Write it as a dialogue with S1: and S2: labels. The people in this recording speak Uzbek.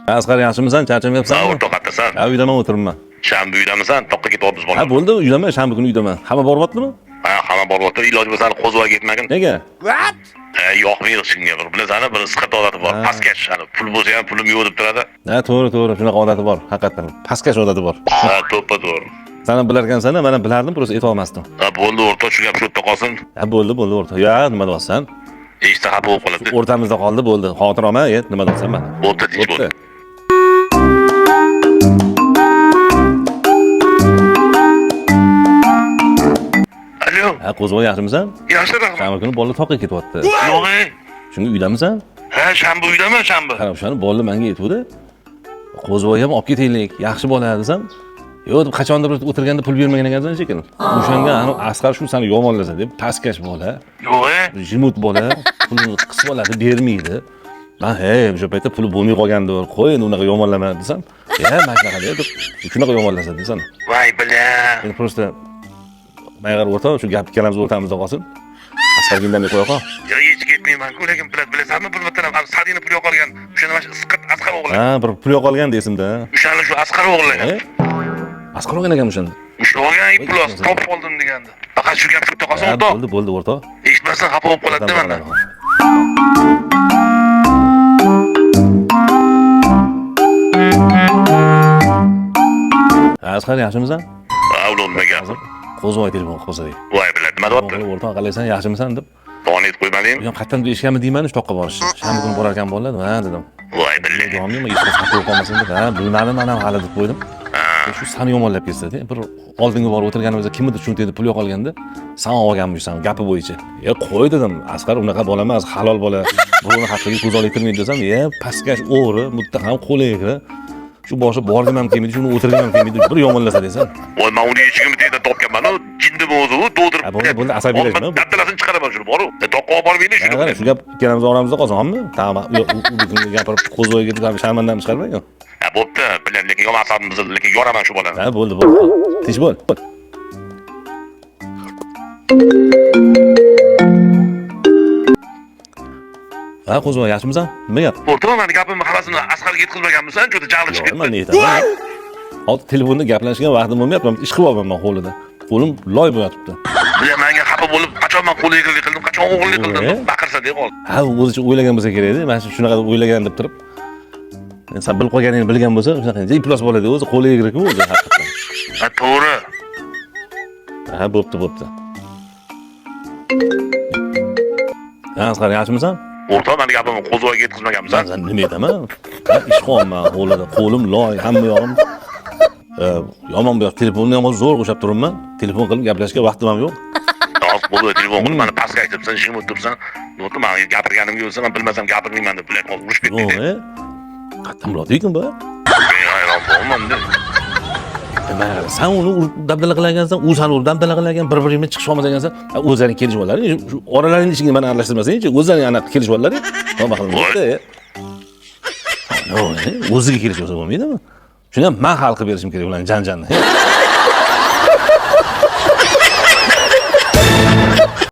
S1: Asqar, yaxshimisan? Charchamayapsanmi?
S2: Ha, o'rtoq, qayerdasan?
S1: Ha, uydaman, o'tiribman.
S2: Shanba uydamisan? Toqqa ketyapmiz
S1: Ha,
S2: bola.
S1: bo'ldi, uydaman, shanba kuni uydaman. Hamma boryaptimi?
S2: Ha, hamma boryapti. Iloji bo'lsa Qo'zivoyga ketmagin.
S1: Nega?
S2: Ha, yoqmaydi hech kimga bir. Bilasan, bir isqit odati bor. Pastkash, hani pul bo'lsa ham pulim yo'q deb turadi.
S1: Ha, to'g'ri, to'g'ri, shunaqa odati bor, haqiqatan. Pastkash odati bor.
S2: Ha, to'ppa to'g'ri.
S1: San ham bilarkansan, man ham bilardim, просто aytolmasdim.
S2: Ha, bo'ldi o'rtoq, shu gap shu yerda qolsin.
S1: Ha, bo'ldi, bo'ldi, o'rtoq. Ya, nima deyapsan?
S2: Eshitsa xafa bo'lib qoladi.
S1: O'rtamizda qoldi, bo'ldi. Xavotir olma, nima deyapsan mana.
S2: Bo'pti, tinch bo'l.
S1: Bo'pti.
S2: Alo,
S1: Ha, Qo'zivoy, yaxshimisan?
S2: Yaxshi, rahmat.
S1: Shanba kuni bolalar toqqa ketyapti.
S2: Yo'q, ey.
S1: Shunga uydamisan?
S2: Ha, shanba uydaman, shanba.
S1: Qara, o'shani bolalar menga aytuvdi. Qo'zivoy ham olib ketaylik, yaxshi bola desam, yo'q deb qachondir bir o'tirganda pul bermagan ekansan shekilli. O'shanga anavi Asqar shu seni yomonlasa deb pastkash bola,
S2: Yo'q, ey.
S1: jimut bola pulni qisib oladi, bermaydi. Man hey, o'sha paytda puli bo'lmay qolgandir, qo'y endi unaqa yomonlama desam, ya mana shunaqa deb shunaqa yomonlasa desam.
S2: Voy bila.
S1: Endi просто mayg'ar o'rtoq, shu gap ikkalamiz o'rtamizda qolsin. Asqarga indamay qo'ya qol.
S2: Ya hech ketmayman-ku, lekin bilasanmi, bir marta ham sadini pul yo'qolgan. O'shani mana shu isqit Asqar o'g'li.
S1: Ha, bir pul yo'qolgan esimda.
S2: O'shani shu Asqar o'g'irlagan.
S1: Asqar olgan ekan o'shanda.
S2: O'sha olgan pul topib oldim degandi. Faqat shu gap shu yerda qolsin, o'rtoq.
S1: Bo'ldi, bo'ldi o'rtoq.
S2: Eshitmasdan xafa bo'lib qoladi mandan.
S1: Asqar, yaxshimisan?
S2: Ha, ular nima gap?
S1: Qo'zivoy telefon qilib qo'ysa.
S2: Voy bila, nima deyapti?
S1: O'rtoq, qalaysan, yaxshimisan deb.
S2: Doni aytib qo'ymading?
S1: Bu ham qayerdan eshitganmi deyman, shu toqqa borishni. Shanba kuni borar ekan bolalar, ha dedim.
S2: Voy bila.
S1: Jonimmi, hech xafa bo'lib qolmasin deb, ha bilmadim, man ham hali deb qo'ydim. Shu sani yomonlab ketsa-da, bir oldinga borib o'tirganimizda kimnidir cho'ntagida pul yo'qolganda, san olganmisan gapi bo'yicha. E qo'y dedim, Asqar unaqa bola emas, halol bola. Birovni haqqiga ko'z oltirmaydi desam, e pastkash o'g'ri, muttaham qo'li egri. Shu boshi borgim ham kelmaydi, shuni o'tirgim ham kelmaydi, bir yomonlasa desam.
S2: Voy, men uni eshigimni tagidan topganman, u jindimi o'zi, u to'ldirib.
S1: Ha, bo'ldi, bo'ldi, asabiylashma.
S2: Dabdalasini chiqaraman shuni, boru. Toqqa olib bormaydi shuni.
S1: Qara, shu gap ikkalamiz oramizda qolsin, hommi? Tamam, u bu gapirib Qo'zivoyga deb sharmandam chiqarmang.
S2: Ha, bo'pti, bilan, lekin yomon asabim buzildi, lekin yoraman shu bolani.
S1: Ha, bo'ldi, bo'ldi. Tinch bo'l. Ha, Qo'zivoy, yaxshimisan? Nima gap?
S2: O'rtoq, meni gapimni hammasini Asqarga yetkazmaganmisan, juda jahli chiqib
S1: Yo'q, man
S2: ketdi.
S1: ne aytaman? Hozir telefonda gaplashgan vaqtim bo'lmayapti, ish qilib olman hovlida. Qo'lim loy bo'lib yotibdi.
S2: Bilan menga xafa bo'lib, qachon men qo'l egrilik qildim, qachon o'g'irlik qildim deb baqirsa deb qoldi.
S1: Ha, o'zicha o'ylagan bo'lsa kerak edi. Mana shu shunaqa deb o'ylagan deb turib. San bilib qolganingni bilgan bo'lsa, shunaqa iflos bo'ladi o'zi, qo'li egri-ku o'zi haqiqatdan.
S2: Ha, to'g'ri.
S1: Ha, bo'pti, bo'pti. Ha, Asqar, yaxshimisan?
S2: O'rtoq, meni gapimni Qo'zivoyga yetkazmaganmisan?
S1: San nima aytaman? Ha, ish qilyapman hovlida, qo'lim loy, hamma yog'im yomon bu yoq. Telefonni ham zo'r o'xshab turibman. Telefon qilib gaplashishga vaqtim ham yo'q.
S2: Hozir Qo'zivoy telefon qilib, meni pastga aytibsan, jim o'tiribsan. O'rtoq, men gapirganimga bo'lsa, men bilmasam gapirmayman deb bilan hozir urushib
S1: Yo'q,
S2: ketdik.
S1: Qayerdan biladi ekan bu?
S2: Men hayron bo'lman deb.
S1: Mayli, san uni urib dabdala qilagansan, u sani urib dabdala qilagan, bir-biring bilan chiqisha olmas ekansan. O'zlaring kelishib olalaring, shu oralaringni ichingga mani aralashtirmasangchi, o'zlaring anaqa kelishib olalaring. Tavba qildim. Yo'q, o'ziga kelishib olsa bo'lmaydimi? Shuni ham man hal qilib berishim kerak ularni janjalni.